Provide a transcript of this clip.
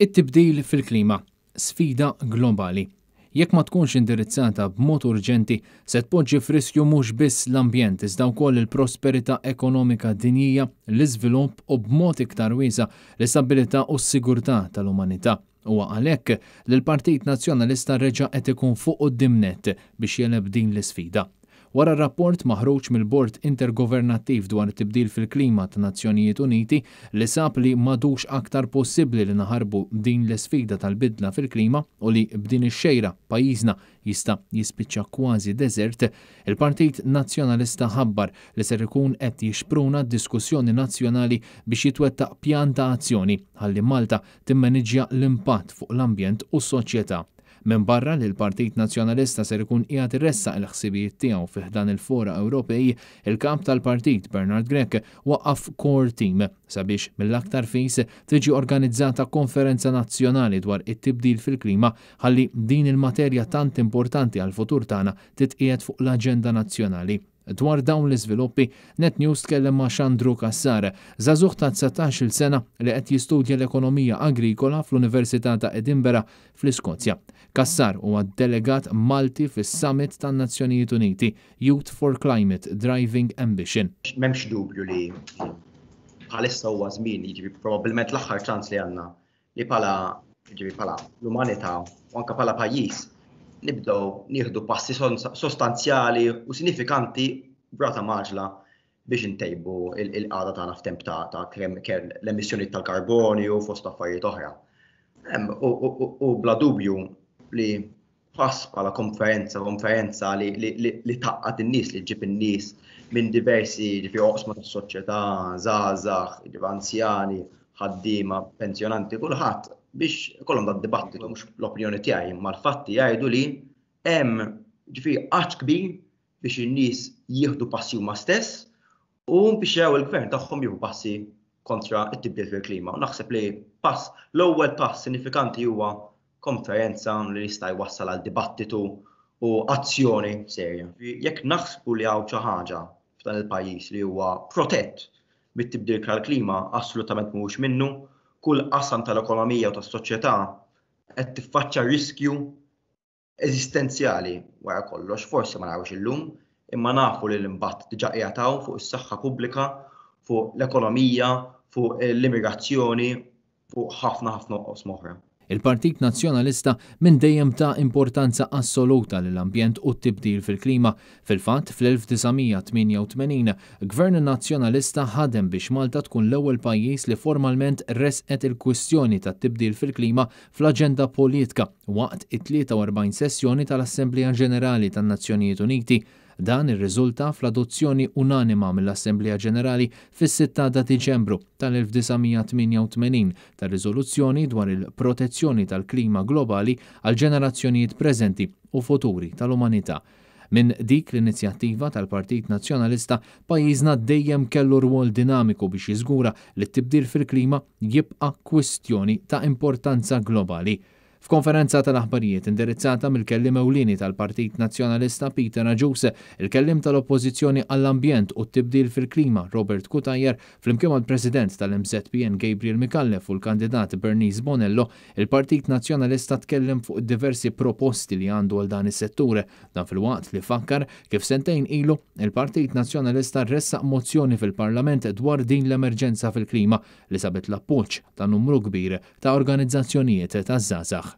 It-tibdil fil-klima, sfida globali. Jekk ma tkunx indirizzata b'mod urġenti, se tpoġġi f'riskju mhux biss l-ambjent iżda wkoll il-prosperità ekonomika dinjija, l-iżvilupp u b'mod iktar wiesa' l-istabbilità u s-sigurtà tal-umanità. Huwa għalhekk li l-Partit Nazzjonalista reġa' qed ikun fuq quddiem nett biex jegħleb din l-isfida. Wara r-rapport maħruġ mill-Bord Intergovernattiv dwar it-Tibdil fil-Klima tan-Nazzjonijiet Uniti li sab li m'għadux aktar possibbli li naħarbu din l-isfida tal-bidla fil-klima u li b'din ix-xejra pajjiżna jista' jispiċċa kważi deżert, il-Partit Nazzjonalista ħabbar li ser ikun qed jixpruna diskussjoni nazzjonali biex jitwettaq pjan ta' azzjoni ħalli Malta timmaniġġja l-impatt fuq l-ambjent u s-soċjetà. Minbarra li l-Partit Nazzjonalista ser ikun qiegħed iressaq il-ħsibijiet tiegħu fi ħdan il-fora Ewropej, il-Kap tal-Partit Bernard Grech waqqaf core team sabiex mill-aktar fis tiġi organizzata konferenza nazzjonali dwar it-tibdil fil-klima ħalli din il-materja tant importanti għall-futur tagħna titqiegħed fuq l-aġenda nazzjonali. Dwar dawn l-iżviluppi, Net News tkellem ma' Xandru Cassar, żagħżugħ ta' 19-il sena li qed jistudja l-ekonomija agrikola fl-Università ta' Edinburgh fl-Iskozja. Cassar huwa delegat Malti fis-Summit tan-Nazzjonijiet Uniti, Youth for Climate Driving Ambition. M'hemmx dubju li bħalissa huwa żmien, jiġifieri probabbilment l-aħħar ċans li għandna li bħala jiġifieri bħala l-umanità u anke bħala pajjiż nibdew nieħdu passi sostanzjali u sinifikanti b'rata mgħaġġla biex intejbu il-qagħda tagħna f'temp ta' l-emissjonijiet tal-karbonju fost affarijiet oħra. U bla dubju li pass bħala konferenza, konferenza li, li, li, li tgħaqqad in-nies, li ġib in-nies minn diversi ġifi oqsma tas-soċjetà, żgħażagħ, ġifi anzjani, ħaddiema, pensjonanti, kulħadd biex ikollhom dan dibattitu mhux l-opinjoni tiegħi, imma l-fatti jgħidu li hemm ġifi għatx kbir biex in-nies jieħdu passi huma stess u biex jaraw il-gvern tagħhom jieħu passi kontra t-tibdil fil-klima. U naħseb li pass, l-ewwel pass sinifikanti huwa konferenza li jista' jwassal għal dibattitu u azzjoni serja. Jekk naħsbu li hawn xi ħaġa f'dan il-pajjiż li huwa protett mit-tibdil tal-klima, assolutament mhuwiex minnu. Kull qasam tal-ekonomija u tas-soċjetà qed tiffaċċa riskju eżistenzjali wara kollox, forsi ma narawx illum, imma nafu li l-impatt diġà qiegħed hawn fuq is-saħħa pubblika, fuq l-ekonomija, fuq l-immigrazzjoni, fuq ħafna ħafna oqsma oħra. Il-Partit Nazzjonalista minn dejjem ta importanza assoluta lill-ambjent u t-tibdil fil-klima. Fil-fatt, fl-1988, Gvern Nazzjonalista ħadem biex Malta tkun l-ewwel pajjiż li formalment ressqet il-kwistjoni tat-tibdil fil-klima fl-aġenda politka waqt it-43 sessjoni tal-Assemblea Ġenerali tan-Nazzjonijiet Uniti. Dan irriżulta fl-adozzjoni unanima mill-Assemblea Ġenerali fis-6 ta' Diċembru tal-1988 tar-Riżoluzzjoni dwar il-Protezzjoni tal-Klima Globali għall-Ġenerazzjonijiet Preżenti u Futuri tal-Umanità. Minn dik l-inizjattiva tal-Partit Nazzjonalista, pajjiżna dejjem kellu rwol dinamiku biex jiżgura li t-tibdil fil-klima jibqa' kwistjoni ta' importanza globali. F'konferenza tal-aħbarijiet indirizzata mill-kelliem ewlieni tal-Partit Nazzjonalista Peter Agius, il-kelliem tal-Oppożizzjoni għall-Ambjent u t-Tibdil fil-Klima Robert Cutajar, flimkien mal-President tal-MŻPN Gabriel Micallef u l-kandidat Bernice Bonello, il-Partit Nazzjonalista tkellem fuq id-diversi proposti li għandu għal dan is-settur. Dan filwaqt li fakkar kif sentejn ilu, il-Partit Nazzjonalista ressaq mozzjoni fil-Parlament dwar din l-emerġenza fil-klima li sabet l-appoġġ ta' numru kbir ta' organizzazzjonijiet taż-żgħażagħ.